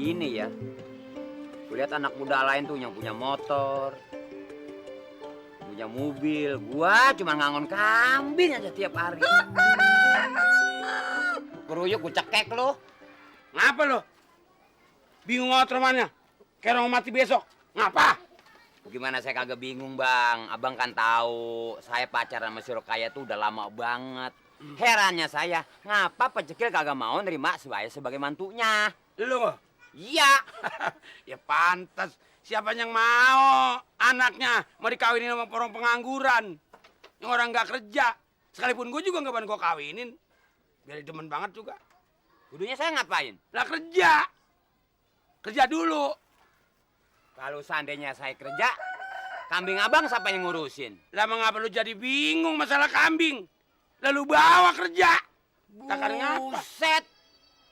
Gini ya, kulihat anak muda lain tuh yang punya motor, punya mobil. Gua cuma ngangon kambing aja tiap hari. Keruyuk ku cekek lu. Ngapa lo? Bingung ngotor mana? Kayak orang mati besok. Ngapa? Gimana saya kagak bingung, Bang. Abang kan tahu saya pacaran sama si Rokaya tuh udah lama banget. Herannya saya, ngapa Pecekil kagak mau nerima saya sebagai mantunya? Lu? Iya. Ya pantas. Siapa yang mau anaknya mau dikawinin sama orang pengangguran? Yang orang nggak kerja. Sekalipun gue juga nggak ban gue kawinin. Biar demen banget juga. Kudunya saya ngapain? Lah kerja. Kerja dulu. Kalau seandainya saya kerja, kambing abang siapa yang ngurusin? Lah mengapa lu jadi bingung masalah kambing? Lalu bawa kerja. Takar ngapa? Buset.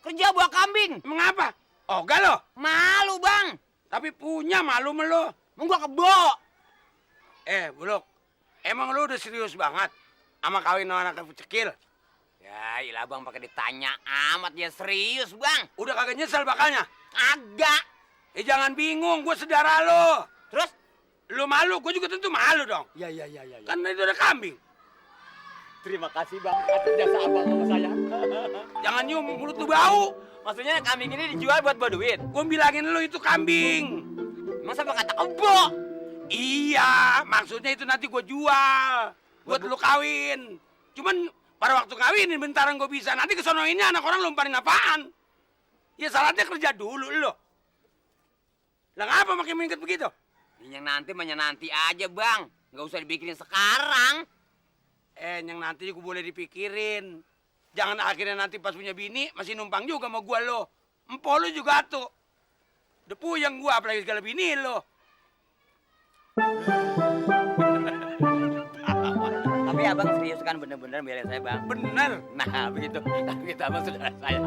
Kerja bawa kambing. Mengapa? Ogah lo. Malu, Bang. Tapi punya malu melo. Mau gua kebo. Buluk. Emang lu udah serius banget sama kawin sama anak Pecekil? Ya, ilah Bang pakai ditanya amat dia serius, Bang. Udah kagak nyesel bakalnya? Agak. Jangan bingung, gue saudara lo. Terus? Lu malu, gue juga tentu malu dong. Iya. Kan itu ada kambing. Terima kasih, Bang, atas jasa abang sama saya. Jangan nyium, mulut lu bau. Maksudnya kambing ini dijual buat bawa duit? Gue bilangin lu itu kambing. Emang siapa kata kebo? Iya, maksudnya itu nanti gue jual. Buat lu kawin. Cuman pada waktu kawinin bentaran gue bisa. Nanti kesonoinnya anak orang lumparin apaan. Ya salatnya kerja dulu lo. Lah ngapa makin minggat begitu? Yang nanti nanti aja, Bang. Nggak usah dibikirin sekarang. Yang nanti gue boleh dipikirin. Jangan akhirnya nanti pas punya bini masih numpang juga sama gue lo. Empo lo juga tuh. Udah puyeng gue apalagi segala bini lo. Tapi abang serius kan bener-bener biarin saya, Bang. Bener. Nah, begitu. Kita abang saudara saya.